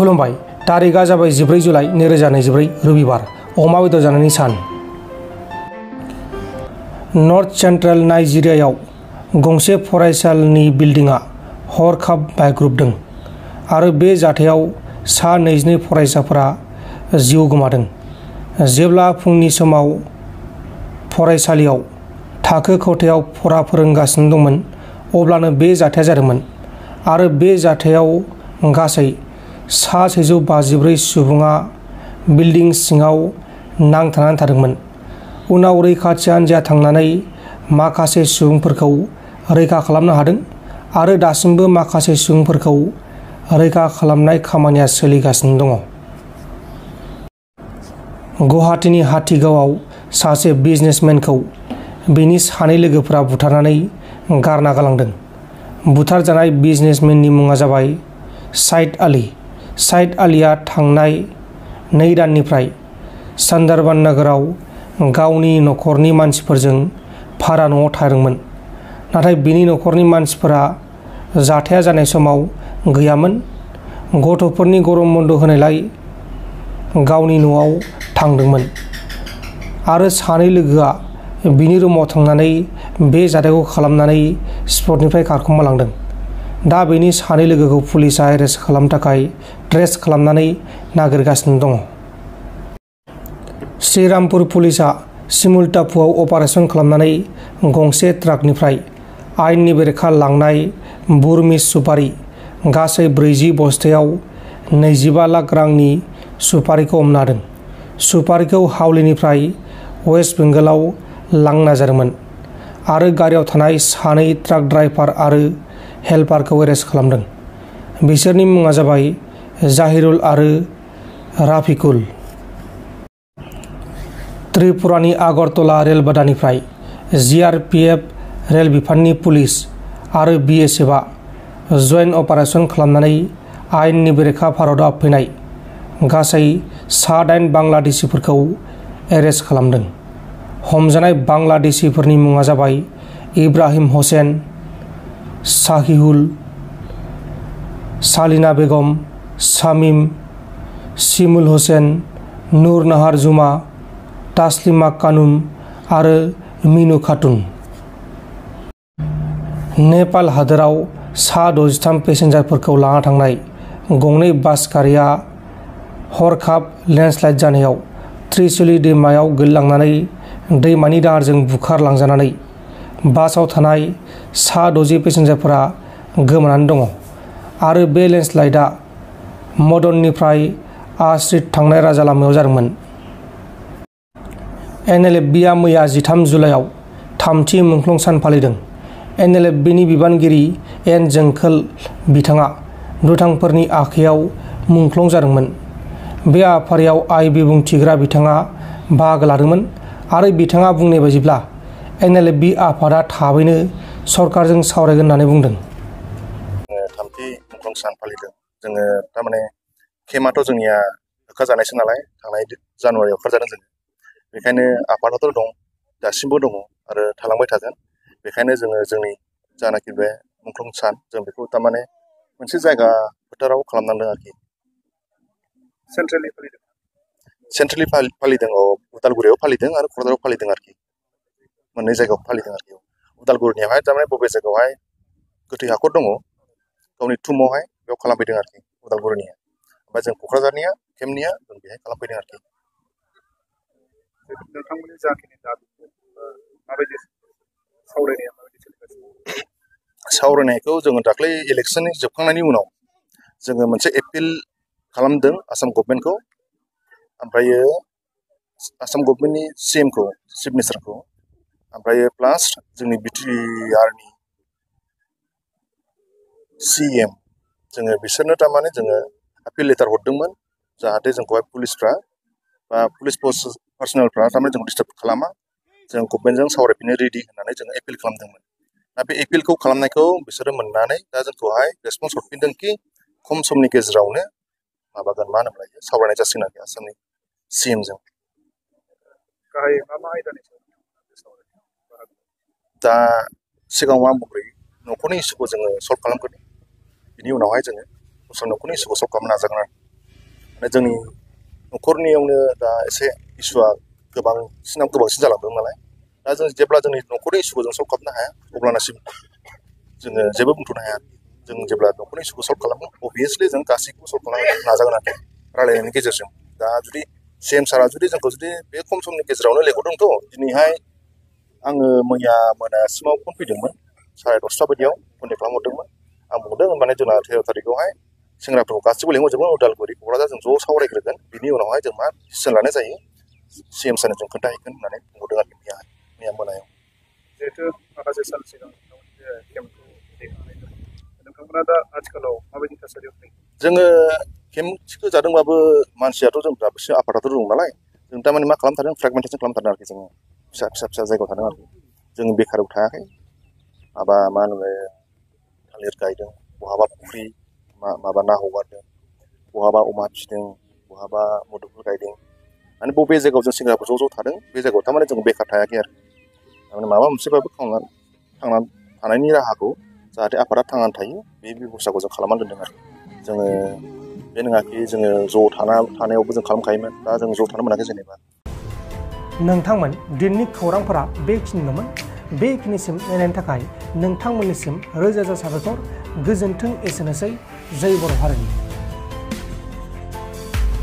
खुलुमबाय। तारिखा जाबाय 14 जुलाइ 2024 रबिबार। अमा बेदर जानायनि सान। नर्थ सेन्ट्रेल नाइजेरियायाव गंसे फरायसालिनि बिल्डिंआ हरखाब बायग्रुबदों आरो बे जाथायाव सा 22 फरायसाफोरा जिउ गोमादों। जेब्ला फुंनि समाव फरायसालियाव थाखो खथायाव फरा फोरोंगासिनो दंमोन अब्लानो बे जाथाया जादोंमोन आरो बे जाथायाव गासै सा 154 सुबुङा बिल्डिं सिङाव नांथानानै थादोंमोन। उनाव रैखाथि हान्जाया थांनानै माखासे सुबुंफोरखौ रैखा खालामनो हादों आरो दासिमबो माखासे सुबुंफोरखौ रैखा खालामनाय खामानिया सोलिगासिनो दङ। गुवाहाटीनि हाथिगावआव सासे बिजनेसमेनखौ बिनि सानै लोगोफोरा बुथारनानै गारना गालांदों। बुथारजानाय बिजनेसमेननि मुङा जाबाय साइद आली। साइद आलीआ थांनाय 2 दाननिफ्राय सान्दारबान नोगोराव गावनि नखरनि मानसिफोरजों भारा न'आव थादोंमोन, नाथाय बिनि नखरनि मानसिफोरा जाथाया जानाय समाव गैयामोन। गथ'फोरनि गरम बन्द होनायलाय गावनि न'आव थांदोंमोन आरो सानै लोगोआ बिनि रुमाव थांनानै बे जाथायखौ खालामनानै स्पटनिफ्राय खारखोमालांदों। दा बेनि सानै लोगोखौ पुलिसआ एरेस्ट खालामनो थाखाय ट्रेस खालामनानै नागिरगासिनो दङ। श्रीरामपुर पुलिसआ सिमुलटापुआव अपारेसन खालामनानै गंसे ट्राकनिफ्राय आयेननि बेरेखा लांनाय बुरमिस सुपारि गासै 40 बस्थायाव 25 लाख रांनि सुपारिखौ हमनो हादों। सुपारिखौ हावलीनिफ्राय वेस्ट बेंगलाव लांनाय जादोंमोन आरो गारियाव थानाय सानै ट्राक ड्राइभार आरो हेल्पारखौ एरेस्ट खालामदों। बिसोरनि मुङा जाबाय जाहिरुल आरो राफिकुल। त्रिपुरानि आगरतला रेलबादानिफ्राय जिआरपिएफ, रेल बिफाननि पुलिस आरो बिएसएफआ जयेन्ट अपारेसन खालामनानै आयेननि बेरेखा भारतआव हाबफैनाय गासै सा 8 बांलादेशिफोरखौ एरेस्ट खालामदों। हमजानाय बांलादेशिफोरनि मुङा जाबाय इब्राहिम हुसैन, साहिहुल, सालिना बेगम, शामिम, शिमुल हुसैन, नूर नाहार जुमा, तास्लिमा कानुम आरो मिनु खातुन। नेपाल हादोराव सा 63 पेसेन्जारफोरखौ लाना थांनाय गंनै बास गारिया हरखाब लेन्डस्लाइड जानायाव त्रिशुली दैमायाव गोलैलांनानै दैमानि दाहारजों बुखारलांजानानै बासआव थानाय सा 60 पेसेन्जारफोरा गोमानानै दङ आरो बे लेन्डस्लाइडआ मदननिफ्राय आश्रित थांनाय राजा लामायाव जादोंमोन। एनएलएफबिआ मैया 13 जुलाइआव थामथि मुंख्लं सान फालिदों। एनएलएफबिनि बिबानगिरि एन जोंखोल बिथाङा दुथांफोरनि आखायाव मुंख्लं जादोंमोन। बे हाबाफारियाव आइ बिबुंथिग्रा बिथाङा बाहागो लादोंमोन आरो बिथाङा बुंनाय बायदिब्ला एनएलएफबि आफादा थाबैनो सरकारजों सावरायगोन होननानै बुंदों। थामथि मुंख्लं सान फालिदों। जोङो थारमाने केमाथ' जोंनिया होखारजानायसो नालाय, थांनाय जानुवारियाव होखारजादों जोङो। बेखायनो आफादाथ' दं, दासिमबो दङ आरो थालांबाय थागोन। बेखायनो जोङो जोंनि जानाखि बे मुंख्लं सान जों बेखौ थारमाने मोनसे जायगा फोथाराव खालामनांदों आरोखि। सेन्ट्रेलि फालिदों, उदालगुरियाव फालिदों आरो क'क्राझाराव फालिदों आरोखि। मोननै जायगायाव फालिदों आरोखि। उदालगुरिनियावहाय थारमाने बबे जायगायावहाय गोथै हाखर दङ गावनि थुमावहाय बेयाव खालामफैदों आरोखि उदालगुरिनिया। ओमफ्राय जों क'क्राझारनिया केम्पनिया जों बेहाय खालामफैदों आरोखि। नोंथांमोननि जाखिनि दाबि माबायदि सावरायनाया माबायदि सोलिगासिनो? सावरायनायखौ जोङो दाख्लै इलेक्सननि जोबखांनायनि उनाव जोङो मोनसे एपिल खालामदों आसाम गभर्नमेन्टखौ, ओमफ्रायो आसाम गभर्नमेन्टनि सिएमखौ, चिफ मिनिस्टारखौ, ओमफ्रायो प्लास जोंनि बिटिआरनि सिएम जोङो बिसोरनो थारमाने जोङो आपिल लेटार हरदोंमोन जाहाथे जोंखौहाय पुलिसफ्रा बा पुलिस पार्सनेलफ्रा थारमाने जोंखौ डिस्टार्ब खालामा, जों गभर्नमेन्टजों सावरायफिननो रेडि होननानै जोङो एपिल खालामदोंमोन। दा बे एपिलखौ खालामनायखौ बिसोरो मोननानै दा जोंखौहाय रेसपन्स हरफिनदों कि खम समनि गेजेरावनो माबागोन, मा होनोमोनलाय, सावरायनाय जासिगोन आरोखि आसामनि सिएमजों। गाहाय मा आयदानि सायाव? दा सिगाङाव आं बुंबाय न'खरनि इसुखौ जोङो सल्भ खालामगोन, बिनि उनावहाय जोङो न'खरनि इसुखौ सल्भ खालामनो नाजागोन आरो। जोंनि न'खरनियावनो दा एसे इसुआ गोबांसिन जालांदों नालाय दा जों जेब्ला जोंनि न'खरनि इसुखौ जों सल्भ खालामनो हाया अब्लानासिम जोङो जेबो बुंथ'नो हाया जों जेब्ला न'खरनि इसुखौ सल्भ खालामो अभियासलि जों गासैखौबो सल्भ खालामनो नाजागोन आरो रायलायनायनि गेजेरजों दा जुदि CM सारा जुदि जोंखौ जुदि बे खम समनि गेजेरावनो लेंहरदोंथ' दिनैहाय आङो मैया मोनासिमाव फन फैदोंमोन 10:30 बायदियाव कन्टेक्ट खालामहरदोंमोन आं बुंदों माने जोंना 13 थारिखआवहाय सेंग्राफोरखौ गासिबो लेंहरजोबगोन उदालगुरि क'क्राझार जों ज' सावरायग्रोगोन बिनि उनावहाय जों मा डिसिसन लानाय जायो CM सारनो जों खोन्थाहैगोन होननानै बुंहरदों आरोखि मैया मोनायाव जिहेतु माखासे सान सिगां केम्पखौ दैखांनाय जाबाय नोंथांमोना दा आथिखालाव माबायदि थासारियाव फैयो जोङो केम्पखौ जादोंबाबो मानसियाथ' जों दाबोसो आफादाथ' दं नालाय जों तारमाने मा खालामथारदों फ्रेगमेन्टेसन खालामथारदों आरोखि जोङो फिसा जायगायाव थादों आरोखि जों बेखाराव थायाखै माबा मा होनो थालिर गायदों बहाबा फुख्रि माबा ना हगारदों बहाबा अमा फिसिदों बहाबा मुदुफुल गायदों माने बबे जायगायाव जों सेंग्राफोर ज' थादों बे जायगायाव थारमाने जों बेखार थायाखै आरो थारमाने माबा मोनसेबाबो थांनानै थानायनि राहाखौ जाहाथे आफादा थांनानै थायो बे बेबस्थाखौ जों खालामनानै दोनदों आरो जोङो बे नङाखि जोङो ज' थानायावबो जों खालामखायोमोन दा जों ज' थानो मोनाखै जेनेबा नोंथांमोन दिनैनि खौरांफोरा बेखिनिल'मोन बेखिनिसिम नायनायनि थाखाय नोंथांमोननिसिम रोजा रोजा साबायखर गोजोन्थों एसेनोसै जय बर' हारिनि